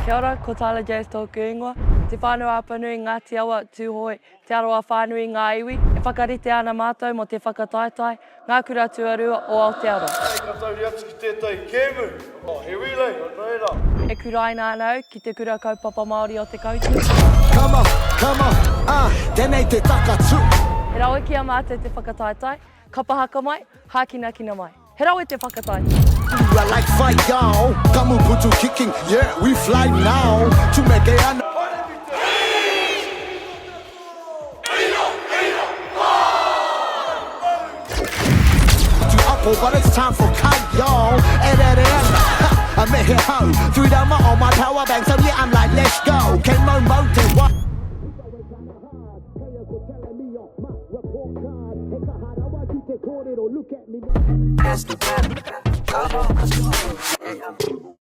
Kia ora, ko Tyler Jazz tōku ingoa. Te Whānau-a-Apanui, Ngāti Awa, Tūhoe, Te Arawa whānui ngā iwi. E whakarite ana mātou mō te whakataetae Ngā Kura Tuarua o Aotearoa. Hei ka tauri atu ki tētahi kēmu, he relay, nō reira. E kuraina ana au ki Te Kura Kaupapa Māori o Te Koutu. Come on, come on, uh, tenei te takatū. He rawe ki a mātou te whakataetae, kapa haka mai, hākinakina mai. He rawe te whakataetae. I like fight y'all, kamuputu kicking, yeah, we fly now, tumeke ana. To but it's time for kai y'all, e rere ana, ha, a me he hau, Three on my power bank, so yeah, I'm like, let's go, kei mau mau te wa.